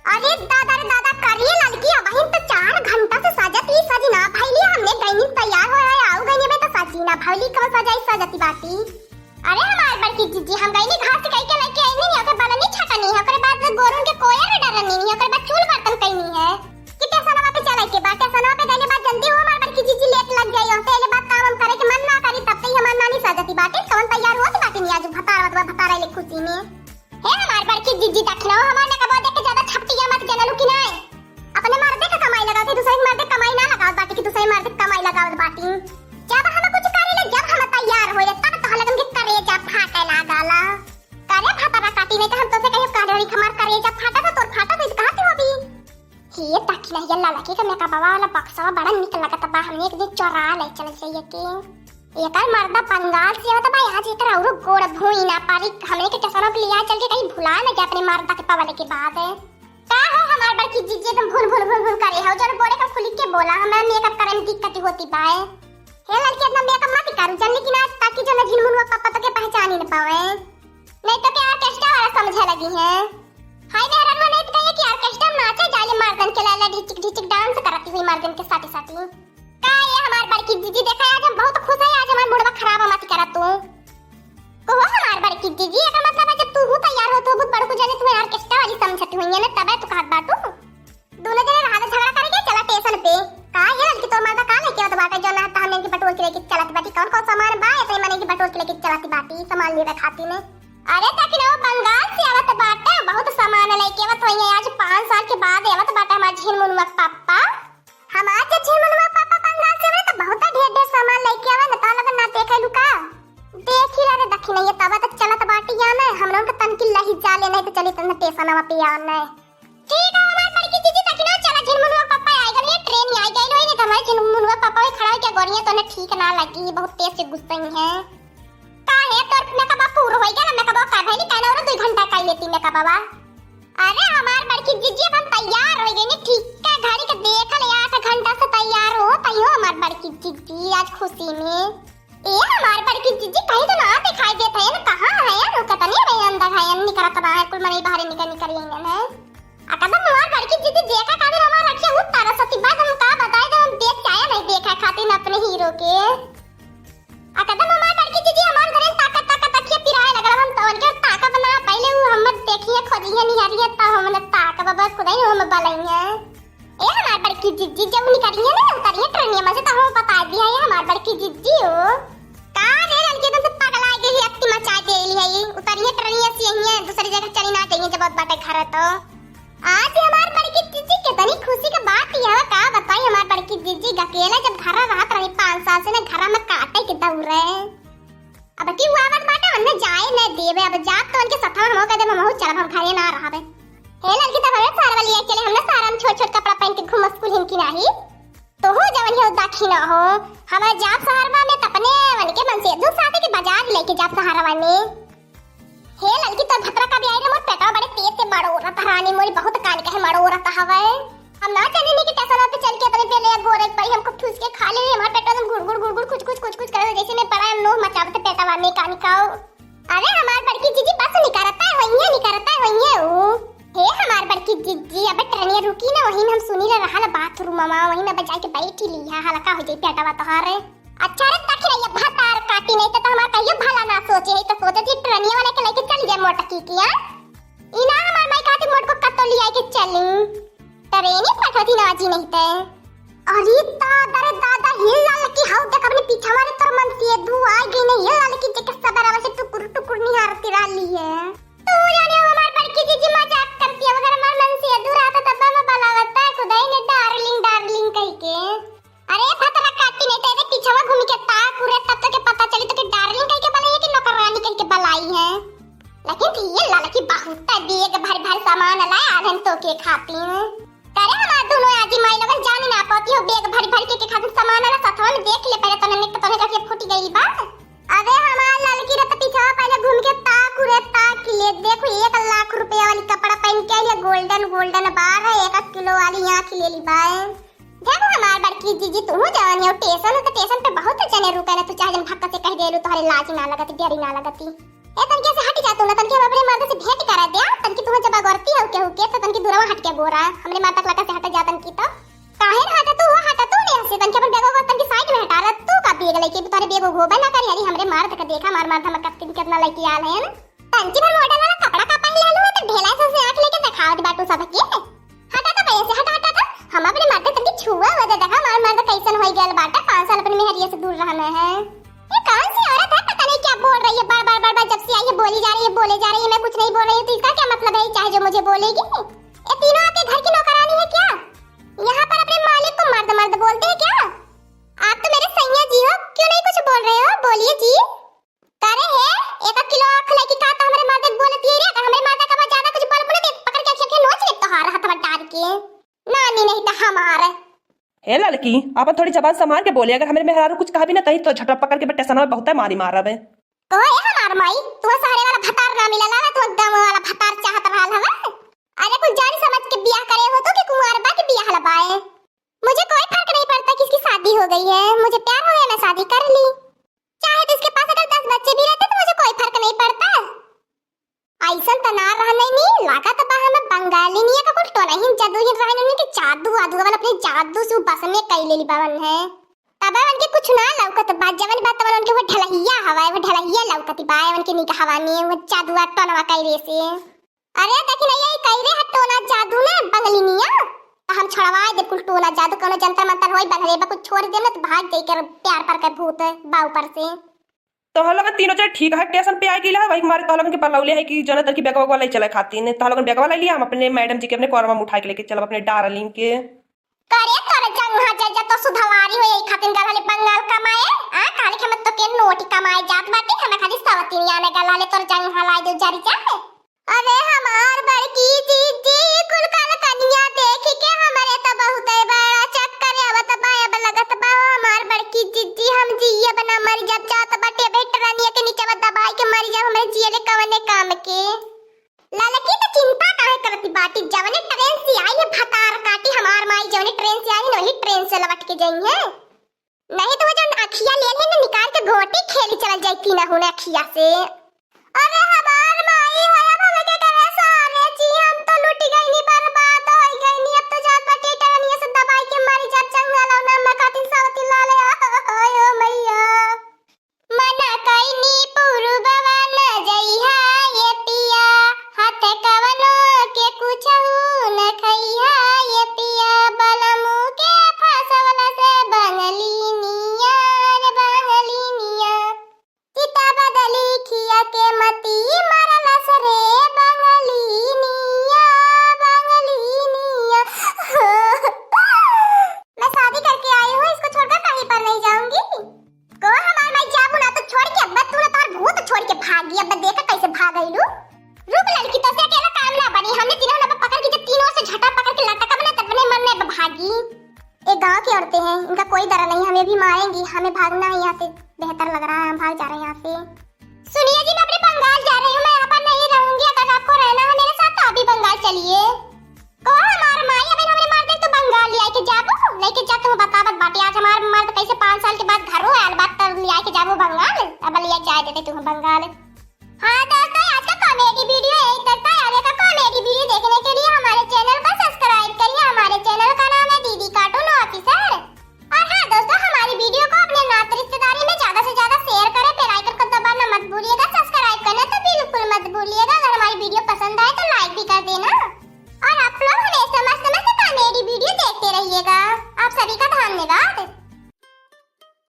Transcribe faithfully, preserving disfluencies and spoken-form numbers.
अरे दादा रे दादा, करिए ललकी, अबहिन तो चार घंटा से सजत ही सजी ना भइली। हमने गइनी तैयार होए, आउ गइनी बे तो सजी ना भइली, कब सजाई सजती बाटी। अरे हमार बड़की जीजी, हम गइनी घास कइके लइके अइनी, ओकर बलनी छटनी है, ओकरे बाद गोरुन के कोयर डरनी है, ओकरे बाद चूल बर्तन कइनी है। कि टेसनवा पे चले के बा, टेसनवा पे गइले बाद जल्दी हो हमार बड़की जीजी, लेट लग जाई, ओते ले बाद काम हम करे के मन ना करी, तब तक हमार नानी सजती बाटी, कौन तैयार होत बाटी नहीं आज भतार भतार आइले खुशी में। हे हमार बड़की जीजी, दखिनवा हमार मेकअपवा देख के ज्यादा छपटिया मत, जनलू कि नाय? अपने मर्दे के कमाई लगावत है, दूसरे के मर्दे के कमाई ना लगावत बाटी कि दूसरे मर्दे के कमाई लगावत बाटी। जब हम कुछ करी ले, जब हम तैयार होई ले, तब तोहर लगन के करेजा फाटे लागला। करे भतरा काटी नहीं तो हम तोसे कहियो काले रही हमार करेजा फाटा था, तोर फाटा तो इस कहती होबी। हे दखिनवा, ये ललकी के मेकअपवा वाला बक्सवा बड़ा निक लगत बा, हमने एक दिन चोरा ले चल जाइए के। एकर मर्दा बंगाल से आवत बा, आज एकर औरो गोड़ भूई ना पारी, हमने के टेसनवा पे लिया चल के कहीं भुला न जाए अपने मर्दा के पवले के बाद। का हो हमार बड़की जीजी, एकदम भुन भुन भुन भुन करे हो, जन बोले का खुली के बोला, हमें मेकअप करे में दिक्कत होती बाय। हे लड़की, इतना मेकअप मत करू, जल्दी की ना, ताकि जो ना झिनमुनवा पापा तो के पहचान ही न पावे, नहीं तो के ऑर्केस्ट्रा वाला समझे लगी है। हाय मेहरान, वो नहीं तो कहिए कि ऑर्केस्ट्रा में नाचे जाले मर्दन के लाला ढिचिक ढिचिक डांस करती हुई मर्दन के साथी साथी। का ये हमार बड़की जीजी, देखा आज हम बहुत खुश है, आज हमार मूडवा खराब मत करा तू। कहो हमार बड़की जीजी, एकर मतलब है जब तू हूँ तैयार हो तो बहुत बड़को जाने तुम्हें ऑर्केस्ट्रा वाली समझती हुई है ना, तबे तू कहत बाटू। दोनों जने रहा झगड़ा करेके, चला टेसन पे। का ये लड़की तोर मर्दा का लेके आवत बाटे, जो ना त हमने की बटोर के लेके चलत बाटी, कौन कौन सामान बा, इतने मने की बटोर के लेके चलत बाटी, सामान लेवे खातिर ने। अरे ताकि ना वो बंगाल से आवत बाटे, बहुत सामान लेके आवत होइए, आज पाँच साल के बाद आवत बाटे हमार झिनमुनवा के पापा। हमार जे झिनमुनवा पापा बंगाल से आवे त बहुत ढेर ढेर सामान लेके आवे न, तोह लोगन ना देखे लुका। देखी रे दखिनवा, तब त चलत बाटी या न, हम लोगन के तनकी लही जा ले, नहीं त चली तन टेसनवा पे या न। ठीक है हमार बड़की जीजी, दखिनवा चला, झिनमुनवा पापा आई गए, ट्रेन आई गए होई, नहीं त हमारे झिनमुनवा पापा वही खड़ा होके गोरियां तो उन्हें ठीक ना लगी, बहुत तेज से गुस्सा ही है। का है तोर मेकअप पूरा होई गया ना, मेकअप का भइली, काहे ना और दो घंटा कर लेती मेकअप बाबा। अरे हमार बड़की जीजी, अब हम तैयार हो गए नी, ठीक है, घड़ी के देख ले, आठ घंटा से तैयार हो, तैयो हमार बड़की जीजी आज खुशी में। ए हमार बड़की जीजी, कहीं तो ना दिखाई देत है ना, कहाँ है यार, वो कतनी रहे अंदर है यार, निकलत ना है, कुल मनई बाहर निकल निकल गई है। आ कदम हमार बड़की जीजी देखा खातिर हमार रखिया हूँ तारा सती बात हम का बताए, जब हम देख के आया नहीं देखा खातिर अपने हीरो के। आ कदम हमार बड़की जीजी हमार घरे ताकत ताकत अखिया पिराए लगल, हम तो उनके ताकब ना, पहले वो हम देखिए खोजिए निहारिए तब हम ताकब, बस खुदाई हम बलइए। ए हमार बड़की जीजी जब निकलिए ना उतरिए ट्रेनिया में से तो हम बता दिया ये हमार बड़की जीजी हो। का रे लड़की एकदम से पगला गई है, अक्ति मचा दे रही है ये, उतरिए ट्रेनिया से यहीं है, दूसरी जगह चली ना जाइए जब बहुत बाटे घर है तो। आज हमार बड़की जीजी कितनी खुशी का बात यह है, का बताई हमार बड़की जीजी अकेले जब घर रहत रही पाँच साल से ना घर में काटे के दौर है। अब की हुआ बात बाटे उनने जाए न देवे, अब जात तो उनके साथ हम हो कदम हम चलब हम घरे ना रहबे। हे लड़की तब हमें सारा वाली चले, हमने सारा में छोट छोट कपड़ा पहन के घूम स्कूल हिन की नाही। तो हो जवन हो दाखी न हो, हमारे जाप सहारवा में तपने उनके मन से दो साथ के बाजार लेके जाप सहारवा में। हे ललकी, तोर भतरा कब आई रे? मोर पेटवा बड़े तेज से मड़ोरत ह रानी, मोरी बहुत कान कहे मड़ोरत हवे। हम ना जाने नी कि टेसनवा पे चल के अपने बेले या गोरे परी हमको ठूस के खा ले, हमार पेटवा एकदम गुड़ गुड़ गुड़ गुड़ खुच खुच खुच खुच करे, जैसे मैं बड़ा नोह मचावत पेटवा में कानी काओ। अरे हमार बड़की जीजी बस निकरता है, वही है, निकरता है, वही है ऊ। हे हमार बड़की जीजी, अबे ट्रेनिया रुकी ना, वही में हम सुनी ले रहा बाथरूम मा, वही में अब जाके बैठी ली है, हल्का हो जाई पेटवा तोहारे। अच्छा रे, तखिरैया भतार काटी नहीं तो, तो हमार कहियो भला ना सोचे है, तो सोचे थी ट्रेनिया वाले के लेके चल जाए मोटकी किया। इना हमार माई काटी मोट को कत्तो लिया के चली। ट्रेनी पठोती ना जी नहीं ते। अरे दादा रे दादा, हे ललकी हाउ देख अपने पीछा वाले तोर मन से दू आ गई नहीं, हे ललकी जे के सदरवा से टुकुर टुकुर निहारती रहली है। तू जाने हमार बड़की जीजी मजाक करती है, मगर हमार मन से दू रहता तब मैं बुलावता खुदाई ने डार्लिंग डार्लिंग कह के। अरे भतरा काटी नहीं तो एदे पीछवा घूमी के ताक उरे, तब तो के पता चली तो के डार्लिंग कह के बुलाई है कि नौकरानी कह के बुलाई है। लेकिन ये ललकी बहुत बेग भर भर सामान लाए आधन तो के खातिर। करे हमार दोनों आजी माई लोगन जान ना पाती हो, बेग भर भर के, के खातिर सामान वाला सथवा में देख ले पहले तने निक तने जाके फूट गई बा। अबे हमार ललकी रे तो पीछवा पहले घूम के ताक उरे ताक ले, देखो एक लाख रुपया वाली कपड़ा पहन के आई है, गोल्डन गोल्डन बार है, एक किलो वाली आँख ले ली बाय। जब हमार बड़की जीजी तू जवान हो, टेसन हो तो टेसन पे बहुत जने रुके ना, तू चाहे जन भक्का से कह देलू, तोहरे लाज ना लगती, डरी ना लगती। ए, तनकी से हट जा तू ना, तनकी हम अपने मर्द से भेंट करा द्या, तनकी तू जब अगोरती हो केहू के, तो तनकी दूरवा हट के गोरा, हमरे मर्द के लगा से हट जा तनकी तो। काहे ना हटा तू, हो हटा तू ले हंसे, तनकी अपन बैगवा को तनकी side में हटा रहा, तू का बैग लेके, तोरे बैग होबे ना करी, अरे हमरे मर्द का देखा, हमार मर्द हमर कत्ती कितना लेके आल है ना। तनकी भर model वाला कपड़ा का पहन लेलू है, तो ढेला से, से आँख लेके देखावत बाटू सबके। हटा तो पहले से, हटा, हटा तो। हम अपने मर्द तनकी छुआ हुआ दे देखा, हमार मर्द कैसन होई गयल बाटे, पाँच साल अपनी मेहरिया से दूर रहना है। ये कौन सी औरत है, पता नहीं क्या बोल रही है, बार, बार, बार, बार, जब से आई है बोली जा रही है, बोले जा रही है, मैं कुछ नहीं बोल रही हूँ, तो इसका क्या मतलब है, चाहे जो मुझे बोलेगी? ये तीनों आपके घर की नौकरानी है क्या? यहाँ पर अपने मालिक को मर्द, मर्द बोलते हैं क्या? आप तो मेरे सैया जी हो, क्यों नहीं कुछ बोल रहे हो, बोलिए जी। करे है, एक किलो आँख लेके का तो हमरे मर्द बोलती है रे, अगर हमरे मर्द का ज्यादा कुछ बोल बोले तो पकड़ के अखिया के नोच ले तोहार हथवा डाल के। नानी नहीं तो हमार। हे लड़की, आपन थोड़ी जबान संभार के बोले, अगर हमरे मेहरारू कुछ कहा भी ना तही तो झटवा पकड़ के बट्टे सनवा बहुते मारी मारब। कहो ए हमार माई, तू सारे वाला भतार ना मिला लागा, तू गाँव वाला भतार चाहत रहल हवे। अरे कुछ जान समझ के बियाह करे हो तो कि कुंवार बा के बियाह लबाए। मुझे कोई फर्क नहीं पड़ता किसकी शादी हो गई है, मुझे प्यार हो गया, मैं शादी कर ली। चाहे तो इसके पास अगर दस बच्चे भी रहते तो मुझे कोई फर्क नहीं पड़ता। ऐसन त ना रहने नी, लागत बा हमें बंगाली निया का कुल टोनहिन जादूहिन रहने, उनके जादू वादू वाला अपने जादू से बस में कई लेली बावन है। तब उनके कुछ ना लौकत बा, जवन बात तवन उनके वो ढलहिया हवा, वो ढलहिया लौकत बा, उनके निगहवा में वो जादू आ टोनवा कई रे से। अरे देखी नहीं, यही कई रे है टोना जादू ने बंगली निया, तो हम छोड़वाए दे कुल टोना जादू, कोनो जंतर मंतर होई बंगले बा, कुछ छोड़ दे ना तो भाग जाई के प्यार पर के भूत बा ऊपर से। तो हम लोग तीनों जने ठीक है, स्टेशन पे आ गइल है, वही मारे तो हम लोगन के बलौले है कि जौन तनकी बैगवा वैगवा ले चले खातिर। तो हम लोगन बैगवा ले लिया, हम अपने मैडम जी के अपने कोरवा में उठा के लेके चलब, अपने डार्लिंग के। करे तोरे जंघा जे जे तो सुधवारी हो, यही खातिर गल हले बंगाल कमाए। आ, काले के मत तो के नोटी कमाए जात बाटे, हमें खाली सवतिनिया ने गल हले तोर जंघा लाई दे जरी जाए। अरे हमार बड़की जीजी, कुल काल कनिया देखी के हमरे त बहुते बड़ा चक्कर आवत बा। अब लगत बा हमार बड़की जीजी, हम जियब ना मर जाब, जात बाटे भेटरानिया के नीचे दबाई के मर जाब, हमरे जियले कवने काम के। ललकी त चिंता काहे करती बाटी, जवने ट्रेन से आई है भतार काटी हमार माई, जवने ट्रेन से आई है वही ट्रेन से लवट के जाई है। नहीं तो वो जौन अखिया ले लेन निकाल के घोटी खेली चल जाई कि ना होने अखिया से। अरे हमार माई है, अब हमके करे सारे जी, हम तो लुट गई नी, बर्बाद हो गई नी, अब तो जात बाटे टरनिया से दबाई के मर जाब, चंगा लौना में खातिर सावती लाले, आयो मैया। मना कइनी पुरुबवा न जइहा ये पिया, हाथ कवनो के कुछहू न खइहा ये पिया, बलमू के फसवला से बंगली निया रे बंगली निया। चिता बदली खिया के मती मरलस रे बंगली निया, बंगली निया। मैं शादी करके आई हूँ, इसको छोड़कर कहीं पर नहीं जाऊंगी। को हमार माई जाबू ना तो छोड़ के, अब तू ना तोहर भूत छोड़ के भागी, अब देखा कैसे भागैलू। रुक लड़की, तो से अकेला काम ना बनी, हमने तीनों ना पकड़ के जब तीनों से झटा पकड़ के लटकब ना तब अपने मन में भागी। ये गांव की औरतें हैं, इनका कोई डर नहीं, हमें भी मारेंगी, हमें भागना है यहाँ से, बेहतर लग रहा है, हम भाग जा रहे हैं यहाँ से।